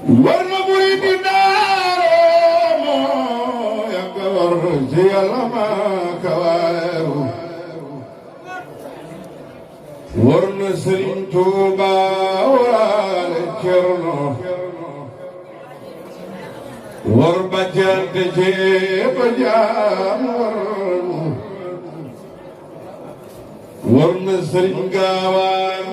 war na murid yi daara moo yàgg war ci Yàlla ma kawaaru war na Sëriñ Tuuba waraale Cerno war ba jante jéeba jaam war na Sëriñ Gaawaan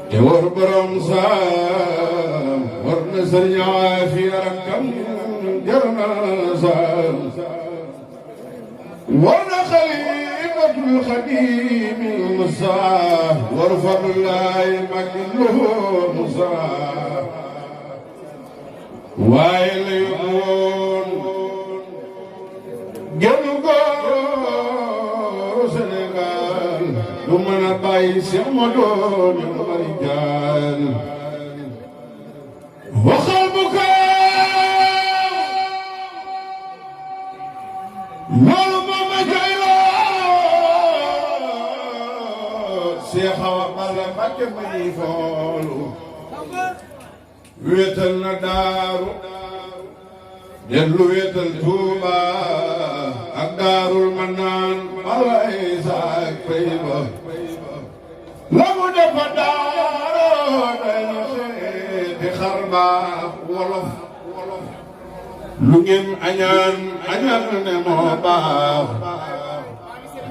te war borom saam war na Sëriñ Aafiya rakkam jar na saam war na Xalifatul Xadiimil Musaa war Fadlaay Makkilu Musaa waaye la yóbbuwoon genn góoru Sénégal du mën a bàyyi Seex Moodu ñu mari jaal waxal bu loolu moom ma jayloo Seex Awa Balla Mbàkke may foolu wéetal na daaru dellu wéetal Tuuba ak daarul Manaan balay saak pay ba la mu defa daaro day na xeeti xarbaax wolof lu ngeen añaan añaan ne moo baax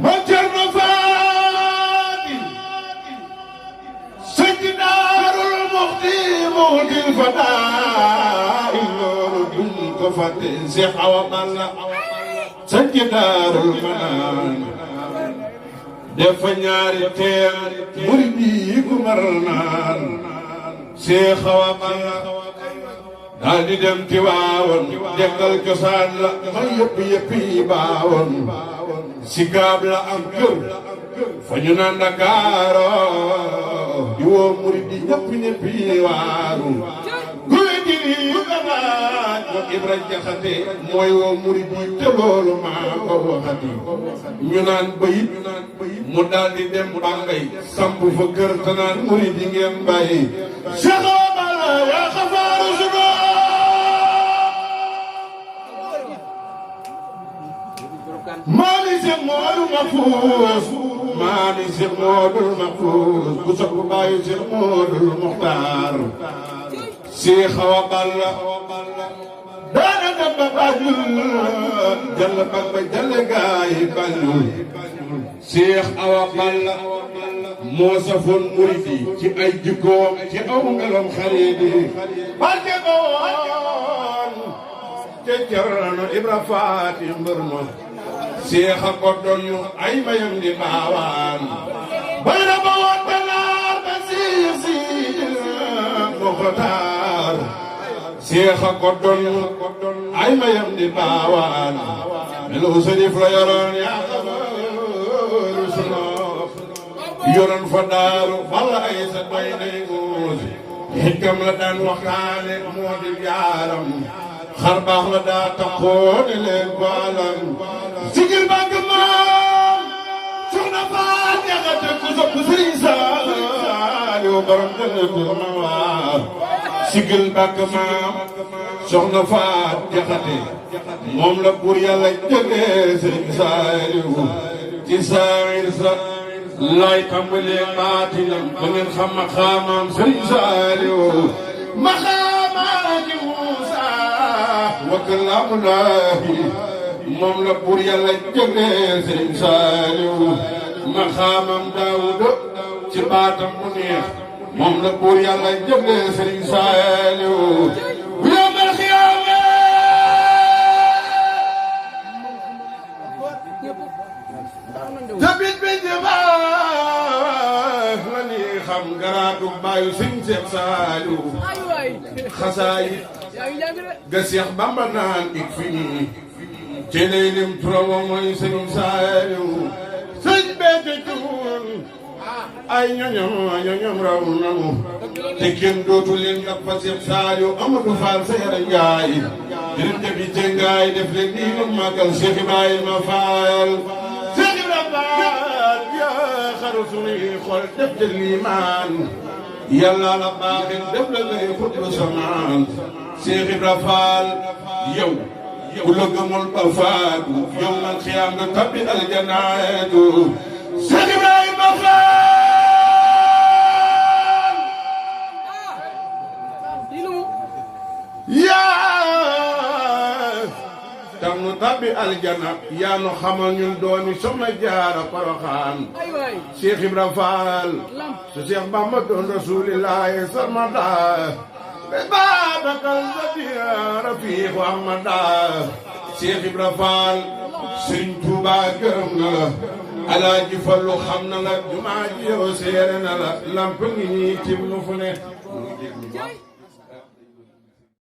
ma Cerno Faati sëñ daarul Muxti mutil fadaa loolu duñ ko fàtte Seex Awa Balla sëñ daarul Manaan def fa ñaari teen murid yi ku mar naan Seex Awa Balla daal di dem Tiwaawoon dekkal cosaan la ma yëpp yi baawoon Sikaab la am kër fa ñu naan Ndakaaro di woo murid yi ñëpp yi waaru guy gi nii ganaaj ko Ibra Jaxate mooy woo murid yi te loolu maa ko waxati ñu naan bayit mu daal di dem Bambey samp fa kër te naan murid yi ngeen bàyyi Seex Awa Balla yaa xafaaru suno maami Seex Moodu Mahfuus maami Seex Moodu Mahfuus bu sopp bàyyi Seex Moodu Muxtaar Seex Awa Balla daana dem ba Banjul jël bag ba jël gaay Banjul Seex Awa Balla moo safoon murid yi ci ay jikkoom ci aw melam xarit yi barke ko woon te Cerno Ibra Faati mbër ma Seex a ko doon ay mayam di baawaan bay na ba woon banaar ba si Muxtaar Seex a ko doon ay mayam di baawaan melu sërif la yoroon yaa xamaaru sunu yoroon fa daaru bala ay sa doy nay muus xikam la daan waxtaane moo di yaaram xar baax la daa taxoo ne leen baalam sigil bàgg maam soxna Faat Jaxate ku sopp Sëriñ Saaliw borom Jannatul Mawaar sigil bàgg maam soxna Faat Jaxate moom la buur Yàlla jëlee Sëriñ Saaliw ci saayir sa lay tàmbalee baatinam ba ngeen xam maqaamam Sëriñ Saaliw maqaamaati Muusaa wa kalaamullaahi moom la buur Yàlla jëlee Sëriñ Saaliw maqaamam Daawuda ci baatam mu neex moom la buur Yàlla jëlee Sëriñ Saaliw bu yawmal xiyaama tabit bi jëbaax la ni xam garaatu baayu Sëriñ Seex Saaliw xasaayit ga Seex Bamba naan ik fi nii ci lay lim turama mooy Sëriñ Saaliw sëñ beete cuun ay ñoñom raw nanu te kenn dootu leen nga fa Seex Saaliw Amadu Faal sa yara njaay jërëm defi te ngaay def leen nii nu màggal Seex Ibrahima Faal Seex Ibrahima Faal yaa xaru sunuy xol def te liimaan yàlla la baaxin def la ngay xutbu samaan Cheikh Ibra Fall yow ku la gëmul ba faatu yow man xiyaam nga tabbi aljanaatu Cheikh Ibrahima Fall yaa tam nu tabbi aljana yaa nu xamal ñun doomi Soxna Jaara Poroxaan Cheikh Ibra Fall su Cheikh Bamba doon rasulillahi sarmada babakal zabiya rafiq Ahmada Cheikh Ibra Fall Sëriñ Tuuba gërëm na la Alaaji Fallu xam na la jumaa ji yow seere na la lamp ngi ñii tim nu fu ne